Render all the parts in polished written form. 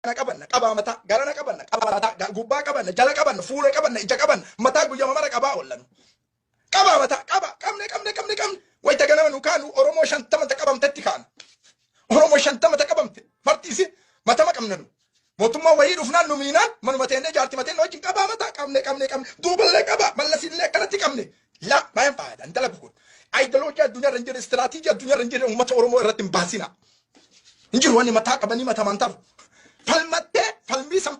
Qabanna qabaa mataa, garana qabanna qabaa mataa, gubbaa qabanna, jala qabanna, fuula qabanna, ija qabanna, mataa guyyaa mara qabaa oollannu. Qabaa mataa qaba, qabne, qabne, qabne, qabne. Wayita ganama nu kaanu Oromoo 50 ta qabamtetti kaana. Oromoo 50 ta qabamte marti isi matama qabna nu. Mootummaan wayii dhufnaan nu miinaan manuma teennee jaarti mateenne wajjin qabaa mataa, qabne, qabne, qabne, duuballee qaba, mallasillee akkanatti qabne. La maayaan faayada hin dalagu kun. Aayidoloojii addunyaa irra hin jirre, istiraatiijii addunyaa irra hin jirre uummata Oromoo irratti hin baasina. Hin jiru wanni mataa qabanii matamaan taru. Falmattee falmii san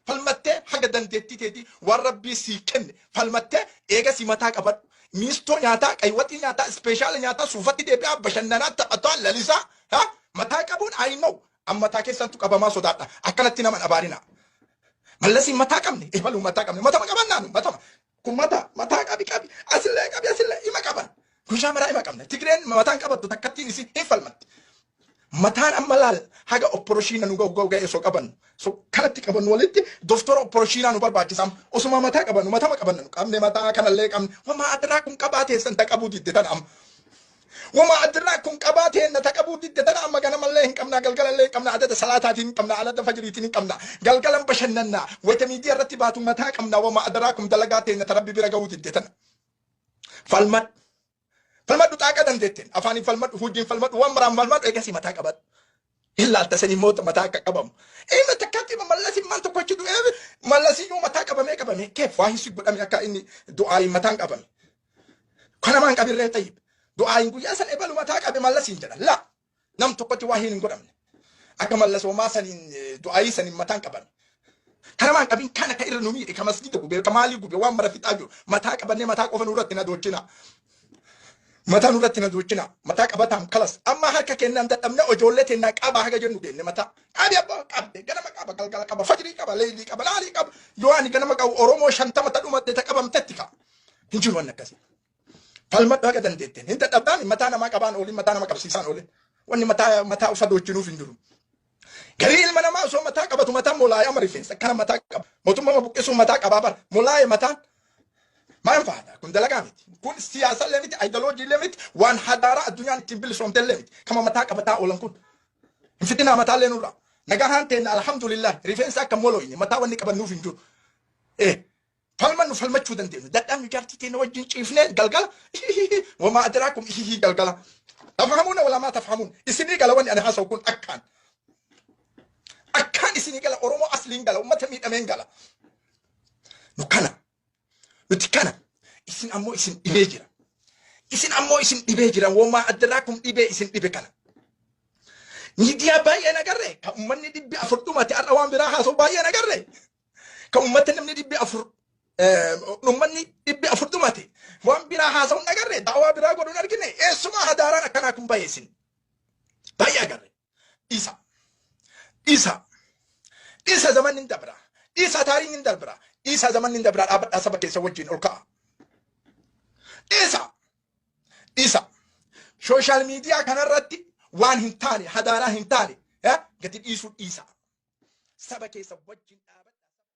falmattee haga dandeettii teetii waan Rabbii sii kenne falmattee eegasii mataa qabadhu. Miistoo nyaataa, qaywaxii nyaataa, ispeeshaala nyaataa, suufatti deebi'aa, bashannanaa, taphataa, lalisaa. Ha? Mataa qabuun I know. Amma mataa keessantu qabamaa sodaadha. Akkanatti nama abaarina. Mallasiin mataa qabne, ebaluu mataa qabne, matama qabannaanu, matama. Kun mataa, mataa qabi qabi, asillee qabi, asillee ima qaban. Guyyaa maraa ima qabne. Tigreen mataan qabattu takkattiin isii hin falmatti. Mataan amma laal haga opporoshiina nu ga'u ga'u ga'e osoo qabannu. So kanatti qabannu walitti doftora opporoshiinaa nu barbaachisa. Osuma mataa qabannu matama qabannu nu qabne mataa kanallee qabne. Wamaa adiraa kun qabaa teessan ta qabuu didde tana amma. Wamaa adiraa kun qabaa teenna ta qabuu didde tana amma. Ganamallee hin qabna, galgalallee hin qabna, adada salaataatiin hin qabna, adada fajriitiin hin qabna. Galgalan bashannannaa wayita miidiyaa irratti baatu mataa qabna. Wamaa adiraa kun dalagaa teenna ta Rabbi bira ga'uu didde tana. Falmadhu. Falmadhu xaaqa dandeetteen afaaniin falmadhu, hojiin falmadhu, waan maraan falmadhu, eegasii mataa qabadhu. Ilaalta sanii moota mataa akka qabamu. Ilma takkaatti Mallasiin maal tokko achi du'ee Mallasiyyuu mataa qabamee qabamee keef waa hisi godhame akka inni du'aayin mataan qabame. Kanamaan qabirree tayyib. Du'aayin guyyaa san ebalu mataa qabe Mallasiin jedha. La nam tokkotti waa hin godhamne. Akka Mallasoomaa saniin du'aayii saniin mataan qabame. Kanamaan qabin kana ka irra nu miidhe, ka masgida gube, ka maalii gube, waan mara fixaa jiru mataa qabannee mataa qofa nurratti na doochina. Mataa nurratti na doochina. Mataa qabataan kalas. Amma harka kennaan dadhabne ijoollee teennaa qaba haga jennu geenne mataa. Qabi abbaa qabde ganama qaba, galgala qaba, fajrii qaba, leelii qaba, laalii qaba. Yoo ani ganama qabu Oromoo 50 ta dhumatte ta qabamtetti ka'a. Hin jiru wanni akkasii. Falmadhu haga dandeetteen. Hin dadhabdaan mataa namaa qabaan oolin, mataa nama qabsiisaan oolin. Wanni mataa mataa ufa doochinuuf hin jiru. Garii ilma namaa osoo mataa qabatu mataa molaayee amma rifeensa akkana mataa qaba. Mootummaa buqqisuun mataa qabaa bara. Molaayee mataan. Maal faada? Kun dalagaa miti. Kun siyaasallee miti, aayidoloojii miti, waan hadaaraa addunyaan ittiin bilisoomtellee miti. Kama mataa qabataa oolan kun. Hin fitinaa mataallee nurraa. Nagahaan teenna alhamdulillah, rifeensa akka molooyne mataa wanni qabannuuf hin jiru. Falmannu falmachuu dandeenyu. Dadhabnu jaartii teenya wajjin ciifnee galgala. Wamaa adraakum galgala. Tafhamuuna walaa maa tafhamuun. Isinii gala wanni ani haasa'u kun akkaan. Akkaan isinii gala. Oromoo asliin gala. Uummata miidhameen gala. Nu kana. Nuti kana. Isin ammoo isin dhibee jira. Isin ammoo isin dhibee jira. Wamaa adraakum dhibee isin dhibe kana. Miidiyaa baay'een agarre. Kan uummanni 400 dhumate har'a waan biraa haasa'u baay'een agarre. Kan uummata namni 400, uummanni 400 dhumate waan biraa haasa'uun agarre, daawaa biraa godhuun argine. Eessumaa hadaaraan akkanaa kun baay'eessin baay'ee agarre. Isa isa isa zamanni hin dabra, isa taariin hin dabra, isa zamanni hin dabra. Dhaabadhaa, saba keessa wajjin ol ka'a. Isa isa social media kanarratti waan hin taane, hadaaraa hin taane gadi dhiisuu dhiisa, saba keessa wajjin dhaabadhaa.